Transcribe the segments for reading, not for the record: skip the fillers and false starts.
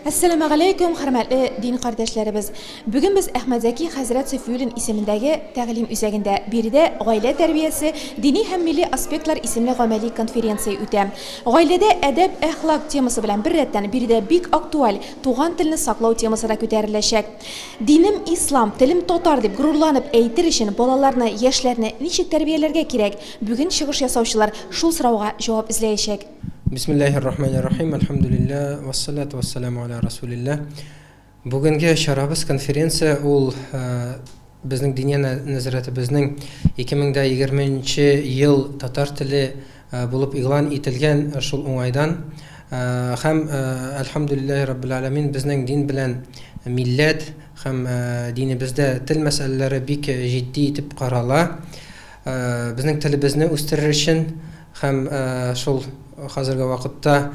Әссәламегаләйкүм, хөрмәтле дин кардәшләребез! Бүген без Әхмәдзәки хәзрәт Сөфиуллин исемендәге тәгълим үзәгендә. Биредә Гаилә тәрбиясе, дини һәм милли аспектлар исемле гамәли конференция үтә. Гаиләдә әдәп-әхлак темасы белән беррәттән, биредә бик актуаль туган телне саклау темасы да күтәреләчәк. Динем ислам, телем татар дип горурланып әйтер өчен балаларны, яшьләрне ничек тәрбияләргә кирәк? Бүген чыгыш ясаучылар шул сорауга җавап эзләячәк. Бисмиллаһир рахманир рахим, әлхәмдүлилләһ, вассалату вассаламу аля расулилләһ. Бүгенге чарабыз, конференция, ул безнең Диния нәзарәтебезнең 2020 нче ел татар теле булып игълан ителгән шул уңайдан һәм, әлхәмдүлилләһи раббил галәмин, безнең дин белән милләт һәм динебездә тел мәсьәләләре бик җитди итеп карала. Безнең телебезне үстерер өчен һәм шул хәзерге вакытта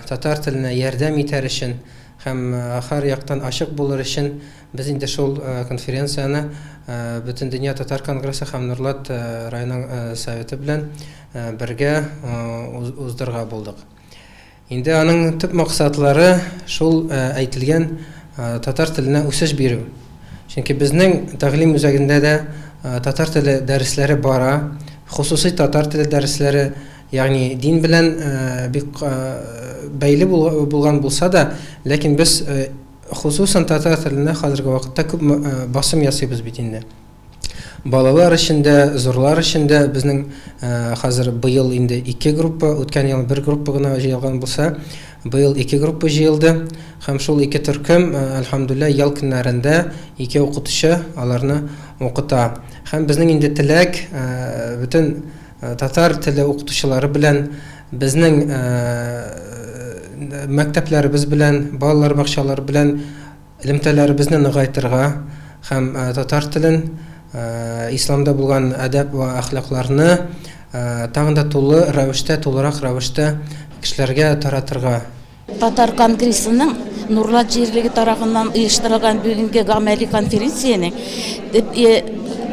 татар теленә ярдәм итәр өчен һәм һәр яктан ачык булыр өчен без инде шул конференцияне Бөтендөнья татар конгрессы һәм Нурлат районы Советы белән бергә уздырырга булдык. Инде аның төп максатлары шул әйтелгән татар теленә үсеш бирү. Чөнки безнең тәгълим үзәгендә дә татар теле дәресләре бара, хосусый татар теле дәресләре, ягъни дин белән бик бәйле булган булса да, ләкин без хосусан татар теленә хәзерге вакытта күп басым ясыйбыз бит инде. Балалар өчен дә, зурлар өчен дә безнең хәзер быел инде ике группа, үткән ел бер группа гына җыелган булса, быел ике группа җыелды. Һәм шул ике төркем, әлхәмдүлилләһ, ял көннәрендә ике укытучы аларны укыта. Һәм безнең инде теләк, бөтен татар теле укытучылары белән, безнең мәктәпләребез белән, балалар бакчалары белән элемтәләребезне ныгайтырга һәм татар телен, исламда булган әдәп вә әхлакларны тагын да тулы рәвештә, тулырак рәвештә кешеләргә таратырга. Татар конгрессының Нурлат җирлеге тарафыннан оештырылган бүгенге гамәли конференциянең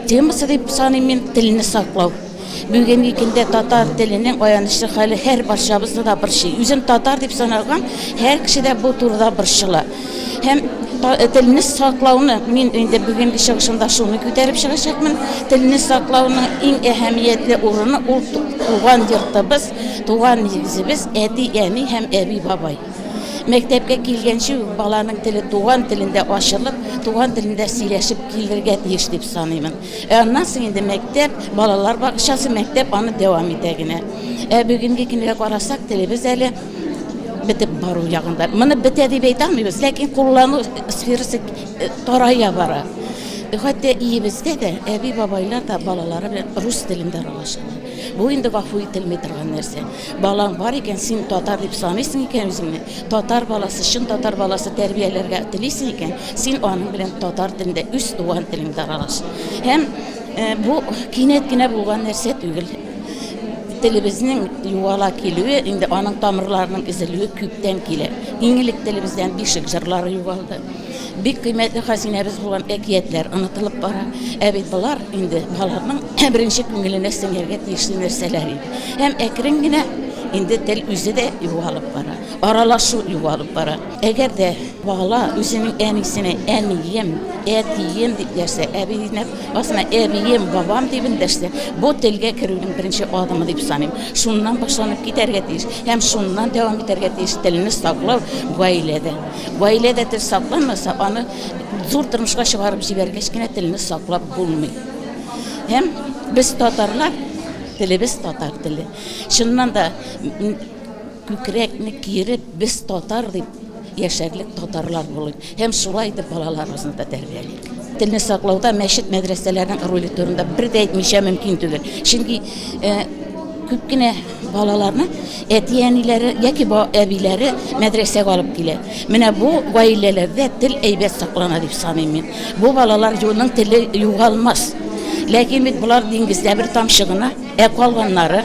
темасы дип саныйм мин телне саклау. Бүгенге көндә татар теленең аянычлы хәле һәр барчабызны да борчый. Үзен татар дип саналган һәр кеше дә бу турыда борчыла. Һәм телне саклауны мин инде бүгенге чыгышымда шуны күтәреп чыгачакмын. Телне саклауның иң әһәмиятле урыны ул туган йортыбыз, Туган нигезебез, әти-әни һәм әби-бабай. Мәктәпкә килгәнче үк баланың теле туган телендә ачылып, туган телендә сөйләшеп килергә тиеш дип саныймын. Ә аннан соң инде мәктәп, балалар бакчасы, мәктәп аны дәвам итә генә. Ә бүгенге көнгә карасак, телебез әле бетеп бару ягында. Моны бетә дип әйтә алмыйбыз, ләкин куллану сферасы тарая бара. Хәтта өебездә дә әби-бабайлар да балалары белән рус телендә аралашалар. Бу инде гафу ителми торган нәрсә. Балаң бар икән, син татар дип саныйсың икән үзеңне, татар баласы, чын татар баласы тәрбияләргә телисең икән, син аның белән татар телендә, үз туган телеңдә аралаш. Һәм бу кинәт кенә булган нәрсә түгел. Телебезнең югала килүе, инде аның тамырларының өзелүе күптән килә. Иң элек телебездән бишек җырлары югалды. Бик кыйммәтле хәзинәбез булган әкиятләр онытылып бара. Ә бит болар инде баланың беренче күңеленә сеңәргә тиешле нәрсәләр иде. Һәм әкрен генә инде тел үзе дә югалып бара, аралашу югалып бара. Әгәр дә бала үзенең әнисенә әнием, әтием дип дәшсә, әбиенә асына әбием, бабам дип эндәшсә, бу телгә керүнең беренче адымы дип саныйм. Шуннан башланып китәргә тиеш һәм шуннан дәвам итәргә тиеш телне саклау гаиләдә. Гаиләдә тел сакланмаса, аны зур тормышка чыгарып җибәргәч кенә телне саклап булмый. Һәм без татарлар, телебез татар теле. Чыннан да күкрәкне киереп, без татар дип яшәрлек татарлар булыйк. Һәм шулай итеп балаларыбызны да тәрбиялик. Телне саклауда мәчет, мәдрәсәләрнең роле турында бер дә әйтмичә мөмкин түгел. Чөнки күп кенә Балаларны әти-әниләре яки әбиләре мәдрәсәгә алып килә. Менә бу гаиләләрдә тел әйбәт саклана дип саныйм мин. Бу балалар юның теле югалмас. Ләкин бит болар диңгездә бер тамчы гына, ә калганнары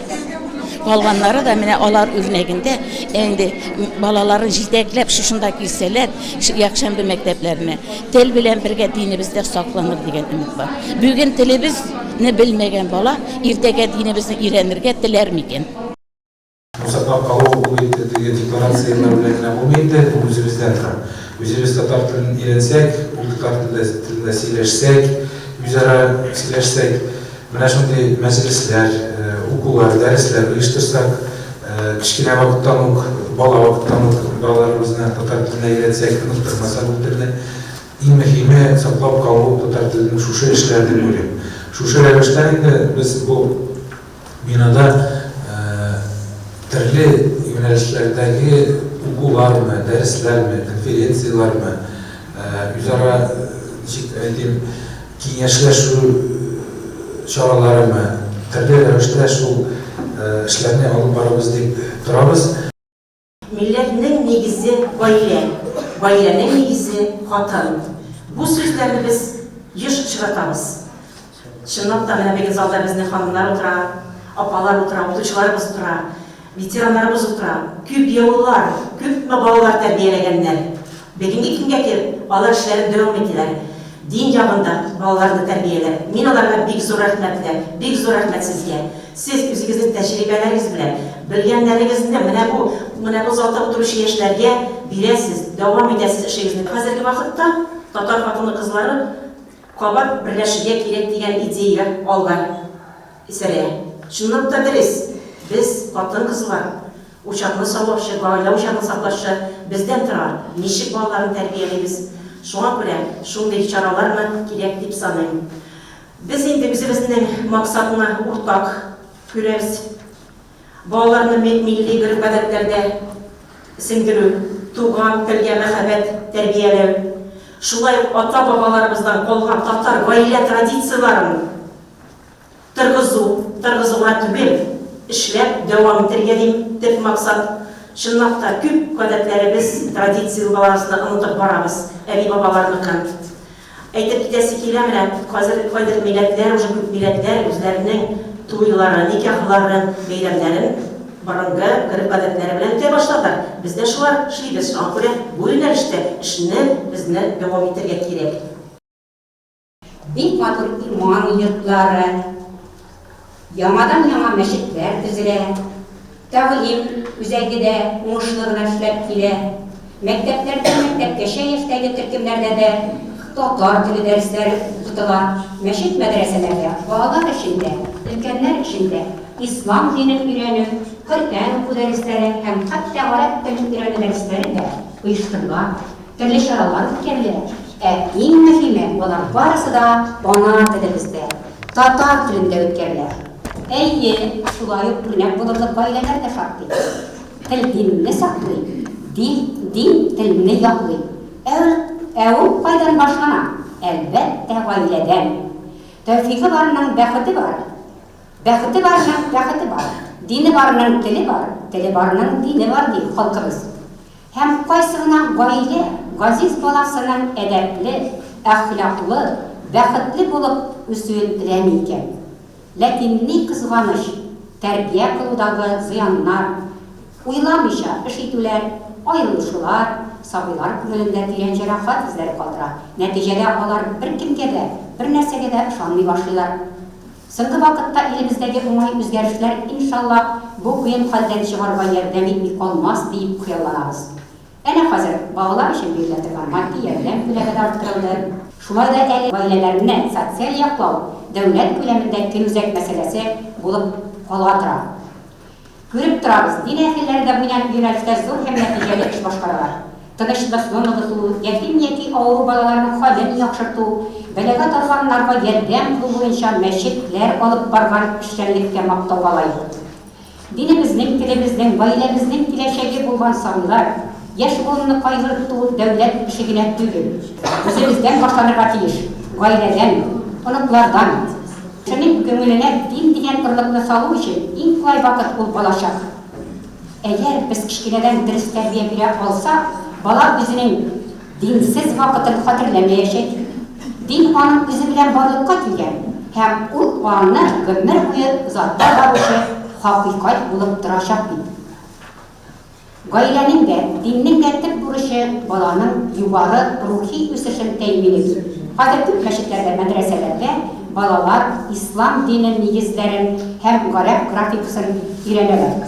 калганнары да менә алар үрнәгендә инде балаларын җитәкләп шушында килсәләр, якшәмбе мәктәпләренә, тел белән бергә динебез дә сакланыр дигән өмет бар. Бүген телебез Не белмәгән бала иртәгә динебезне өйрәнергә теләр микән? Саклап калу ул. Ул бит теге декларацияләр белән генә булмый инде, ул үзебездән тора. Үзебез татар телен өйрәнсәк, ул татар телендә сөйләшсәк, үзара сөйләшсәк, менә шундый мәҗлесләр, укулар, дәресләр оештырсак, кечкенә вакыттан ук, бала вакыттан ук балаларыбызны татар теленә өйрәтсәк, оныттырмасак ул телне, иң мөһиме, саклап калу татар теленең шушы эшләр дип уйлыйм. Шушы рәвештән инде без бу бинада төрле юнәлешләрдәге укулармы, дәресләрме, конференцияләрме, үзара, ничек әйтим, киңәшләшү чараларымы, төрле рәвештә шул эшләрне алып барабыз дип торабыз. Милләтнең нигезе, гаилә, гаиләнең нигезе, хатын. Бу сүзләрне без еш очратабыз. Чынлап та, менә бүген залда безнең ханымнар утыра, апалар утыра, укытучыларыбыз утыра, ветераннарыбыз утыра. Күп еллар, күпме балалар тәрбияләгәннәр. Бүгенге көнгә килеп, алар эшләрен дәвам итәләр. Дин ягында балаларны тәрбияләп. Мин аларга бик зур рәхмәтле, бик зур рәхмәт сезгә. Сез үзегезнең тәҗрибәләрегез белән, белгәннәрегезне менә бу, менә бу залда утыручы яшьләргә бирәсез, дәвам итәсез эшегезне. Хәзерге вакытта татар хатыны-кызлары кабат берләшергә кирәк дигән идея алга сөрә. Чынлап та дөрес, без, хатын-кызлар, учакны саклаучы, гаилә учагын саклаучы бездән тора, ничек балаларны тәрбиялибез. Шуңа күрә шундый чараларны кирәк дип саныйм. Без инде үзебезнең максатны уртак күрәбез. Балаларны милли гореф-гадәтләрдә сеңдерү, туган телгә мәхәббәт тәрбияләү, шулай ук ата-бабаларыбыздан калган татар гаилә традицияләрен торгызу, торгызу гына түгел, эшләп дәвам итәргә дим, төп максат. Чынлап та, күп гадәтләребез, традицияларыбызны онытып барабыз, әби-бабаларныкын. Әйтеп китәсе килә, менә хәзер кайбер милләтләр, уже күп милләтләр үзләренең туйлары, никахларын, бәйрәмнәрен борынгы гореф-гадәтләре белән үтә башладылар. Без дә шулар эшлибез. Шуңа күрә бу юнәлештә эшне безне дәвам итәргә кирәк. Бик матур иман йортлары, яңадан-яңа мәчетләр төзелә. Тәгълим үзәге дә уңышлы гына эшләп килә. Мәктәпләрдә мәктәпкәчә яшьтәге төркемнәрдә дә татар теле дәресләре укытыла. Мәчет-мәдрәсәләрдә балалар өчен дә, өлкәннәр өчен дә ислам динен өйрәнү, Коръән уку дәресләре һәм хәтта гарәп телен өйрәнү дәресләре дә оештырыла. Төрле чаралар үткәрелә. Ә иң мөһиме, алар барысы да ана телебездә, татар телендә үткәрелә. Әйе, шулай ук үрнәк булырлык гаиләләр дә шактый. Тел динне саклый, дин, дин телне яклый. Ә ул, ә ул кайдан башлана? Әлбәттә, гаиләдән. Тәүфигы барның бәхете бар. Бәхете барның бәхете бар. Дине барның теле бар, теле барның дине бар, ди халкыбыз. Һәм кайсы гына гаилә газиз баласының әдәпле, әхлаклы, бәхетле булып үсүен теләми икән? Ләкин ни кызганыч, тәрбия кылудагы зыяннар, уйламыйча эш итүләр, аерылышулар сабыйлар күңелендә тирән җәрәхәт эзләре калдыра, нәтиҗәдә алар беркемгә дә, бернәрсәгә дә ышанмый башлыйлар. Соңгы вакытта илебездәге уңай үзгәрешләр, иншаллаһ, бу кыен хәлдән чыгарга ярдәм итми калмас, диеп хыялланабыз. Әнә хәзер балалар өчен бирелә торган матди ярдәм күләме дә арттырылды. Шулай да әле гаиләләрне социаль яклау дәүләт күләмендә көнүзәк мәсьәләсе булып кала тора. Күреп торабыз, дин әһелләре дә бу юнәлештә зур һәм нәтиҗәле эш башкаралар. Тынычлыкны ныгыту, ятим яки авыру балаларның хәлен яхшырту, бәлагә тарганнарга ярдәм кылу буенча мәчетләр алып барган эшчәнлек тә мактауга лаек. Динебезнең, телебезнең, гаиләбезнең киләчәге булган сабыйлар, яшь буынны кайгырту дәүләт эше генә түгел, үзебездән башланырга тиеш, гаиләдән, оныклардан. Кешенең күңеленә дин дигән орлыкны салу өчен иң кулай вакыт ул балачак. Әгәр без кечкенәдән дөрес тәрбия бирә алсак, бала үзенең динсез вакытын хәтерләмәячәк. Дин аның үзе белән барлыкка килгән һәм ул аны гомер буе озата баручы хакыйкать булып торачак бит. Гаиләнең дә, диннең дә төп бурычы, баланың югары рухи үсешен тәэмин итү. Хәзер күп мәчетләрдә, мәдрәсәләрдә балалар ислам дине нигезләрен һәм гарәп графикасын өйрәнәләр.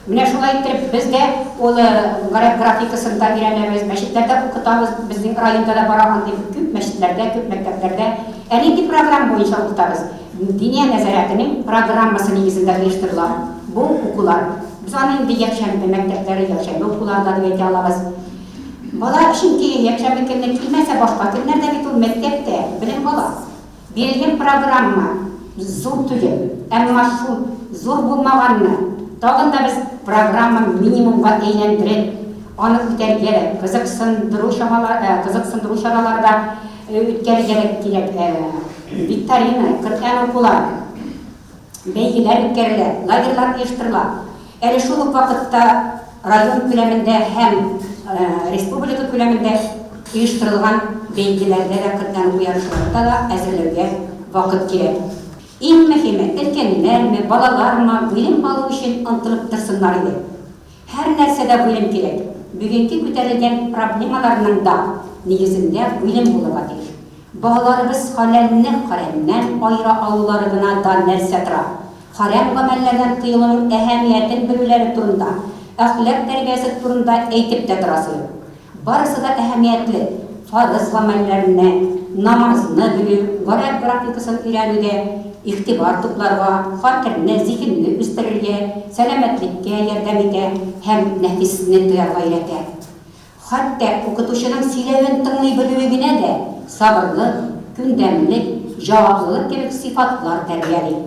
Менә шулай иттереп без дә ул гарәп графикасын да өйрәнәбез, мәчетләрдә укытабыз, безнең районда да бара андый күп мәчетләрдә, күп мәктәпләрдә. Ә нинди программа буенча укытабыз? Диния нәзарәтенең программасы нигезендә оештырыла бу укулар. Без аны инде якшәмбе мәктәпләре, якшәмбе укулары да дип әйтә алабыз. Бала чөнки якшәмбе көнне килмәсә, башка көннәрдә бит ул мәктәптә белем ала. Бирелгән программа зур түгел, әмма шул зур булмаганны тагын да без программа минимумга әйләндереп, аны үтәргә дә, кызыксындыру чамалары, кызыксындыру чаралары да үткәрергә дә кирәк. Викторина, Коръән укулар, бәйгеләр үткәрелә, лагерьлар оештырыла. Әле шул ук вакытта район күләмендә һәм республика күләмендә оештырылган бәйгеләрдә дә, Коръән уку ярышларында да әзерләүгә вакыт кирәк. Иң мөһиме, өлкәннәрме, балалармы, гыйлем алу өчен омтылып торсыннар иде. Һәр нәрсәдә гыйлем кирәк. Бүгенге күтәрелгән проблемаларның да нигезендә гыйлем булырга тиеш. Балаларыбыз хәләлне хәрәмнән аера алулары гына да нәрсә тора. Хәрәм гамәлләрдән тыелуның әһәмиятен белүләре турында, әхлак тәрбиясе турында әйтеп тә торасы юк. Барысы да әһәмиятле, фарыз гамәлләрне, намазны белү, гарәп графикасын өйрәнү дә игътибар тупларга, хәтерне, зиһенне үстерергә, сәламәтлеккә ярдәм итә һәм нәфесне тыярга өйрәтә. Хәтта укытучының сөйләвен тыңлый белүе генә дә сабырлык, күндәмлек, җаваплылык кебек сыйфатлар тәрбияли.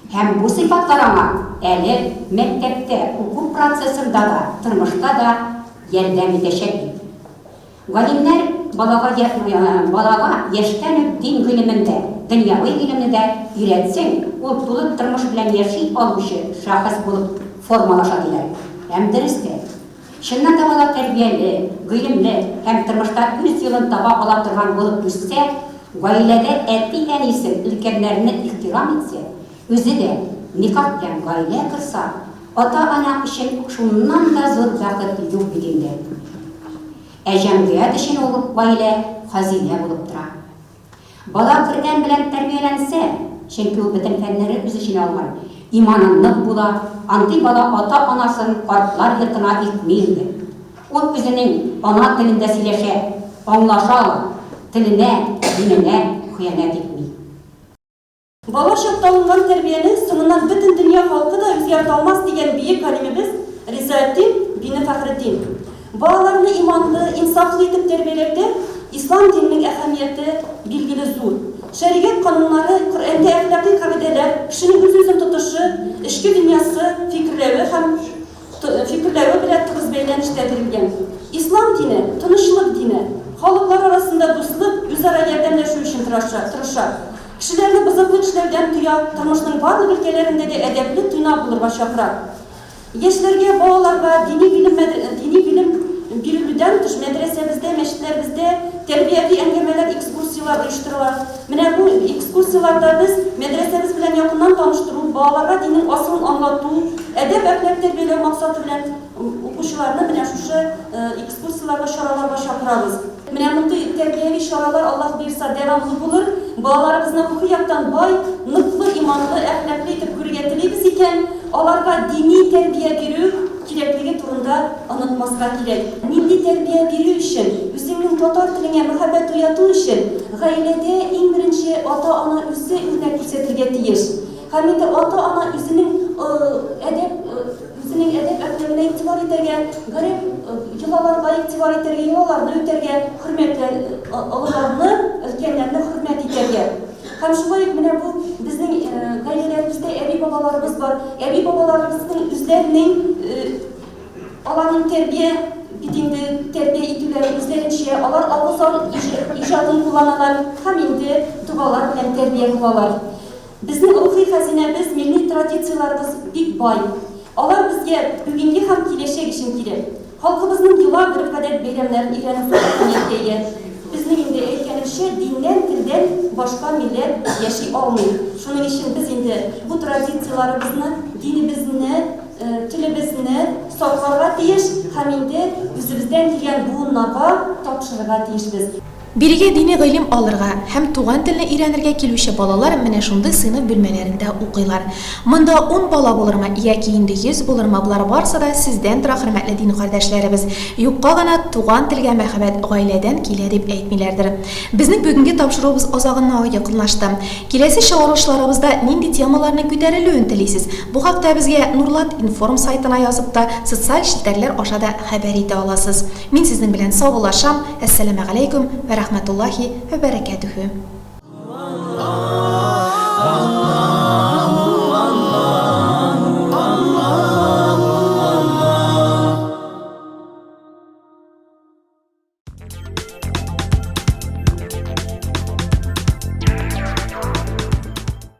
Һәм бу сыйфатлар аңа әле мәктәптә уку процессында да, тормышта да ярдәм итәчәк бит. Галимнәр балага балага яшьтән үк дин гыйлемен дә, дөньяви гыйлемне дә өйрәтсәң, ул тулы тормыш белән яши алучы шәхес булып формалаша, диләр. Һәм дөрес тә. Чыннан да бала тәрбияле, гыйлемле һәм тормышта үз юлын таба ала торган булып үссә, гаиләдә әти-әнисен, өлкәннәрне ихтирам итсә, үзе дә никах белән гаилә корса, ата-ана өчен шуннан да зур бәхет юк бит инде. Ә җәмгыять өчен ул гаилә хәзинә булып тора. Бала Коръән белән тәрбияләнсә, чөнки ул бөтен фәннәрне үз эченә алган, иманы нык була, андый бала ата-анасын картлар йортына илтми инде. Ул үзенең ана телендә сөйләшә, аңлаша ала, теленә, диненә хыянәт итми. Бала чакта алынган тәрбияне соңыннан бөтен дөнья халкы да үзгәртә алмас, дигән бөек галимебез Ризаэтдин бине Фәхретдин. Балаларны иманлы, инсафлы итеп тәрбияләүдә ислам диненең әһәмияте, билгеле, зур. Шәригать кануннары, Коръәндә әхлакый кагыйдәләр, кешенең үз-үзен тотышы, эчке дөньясы, фикерләве һәм фикерләве белән тыгыз бәйләнештә бирелгән. Ислам дине, тынычлык дине. Халыклар арасында дуслык, үзара ярдәмләшү өчен тырыша. Кешеләрне бозыклык эшләүдән тыя, тормышның барлык өлкәләрендә дә әдәпле, тыйнак булырга чакыра. Яшьләргә, балаларга дини гыйлем дини гыйлем бирелүдән тыш, мәдрәсәбездә, мәчетләребездә тәрбияви әңгәмәләр, экскурсияләр оештырыла. Менә бу экскурсияләрдә без мәдрәсәбез белән якыннан таныштыру, балаларга диннең асылын аңлату, әдәп-әхлак тәрбияләү максаты белән укучыларны менә шушы экскурсияләргә, чараларга чакырабыз. Менә мондый тәрбияви чаралар, Аллаһ боерса, дәвамлы булыр. Балаларыбызны рухи яктан бай, ныклы иманлы, әхлаклы итеп күрергә телибез икән, аларга дини тәрбия бирү кирәклеге турында онытмаска кирәк. Милли тәрбия бирү өчен, үзеңнең татар телеңә мәхәббәт уяту өчен, гаиләдә иң беренче ата-ана үзе үрнәк күрсәтергә тиеш. Һәм инде ата-ана үзенең әдәп, үзенең әдәп-әхлагына игътибар итәргә, гореф, йолаларга игътибар итәргә, йолаларны үтәргә, хөрмәтләр, олыларны, өлкәннәрне хөрмәт итәргә. Һәм шулай ук менә бу безнең гаиләләребездә әби-бабаларыбыз бар. Әби-бабаларыбызның үзләренең аларның тәрбия бит инде тәрбия итүләре үзләренчә, алар авыз иҗатын кулланалар һәм инде догалар белән тәрбия кылалар. Безнең рухи хәзинәбез, милли традицияләребез бик бай. Алар безгә бүгенге һәм киләчәк өчен кирәк. Халкыбызның йола, гореф-гадәт, бәйрәмнәрен өйрәнү зур әһәмияткә ия. Безнең инде, әйткәнемчә, диннән, телдән башка милләт яши алмый. Шуның өчен без инде бу традицияләребезне, динебезне, телебезне сакларга тиеш һәм инде үзебездән килгән буыннарга тапшырырга тиешбез. Бирегә дини гыйлем алырга һәм туган телне өйрәнергә килүче балалар менә шундый сыйныф бүлмәләрендә укыйлар. Монда ун бала булырмы яки инде 100 булырмы, болар барсы да сездән тора, хөрмәтле дин кардәшләребез. Юкка гына туган телгә мәхәббәт гаиләдән килә дип әйтмиләрдер. Безнең бүгенге тапшыруыбыз азагына якынлашты. Киләсе чыгарылышларыбызда нинди темаларның күтәрелүен телисез? Бу хакта безгә Нурлат информ сайтына язып та, социаль челтәрләр аша да хәбәр итә аласыз. Мин сезнең белән саубуллашам, әссәламегаләйкүм вә рәхмәтуллаһи вә бәрәкәтүһү.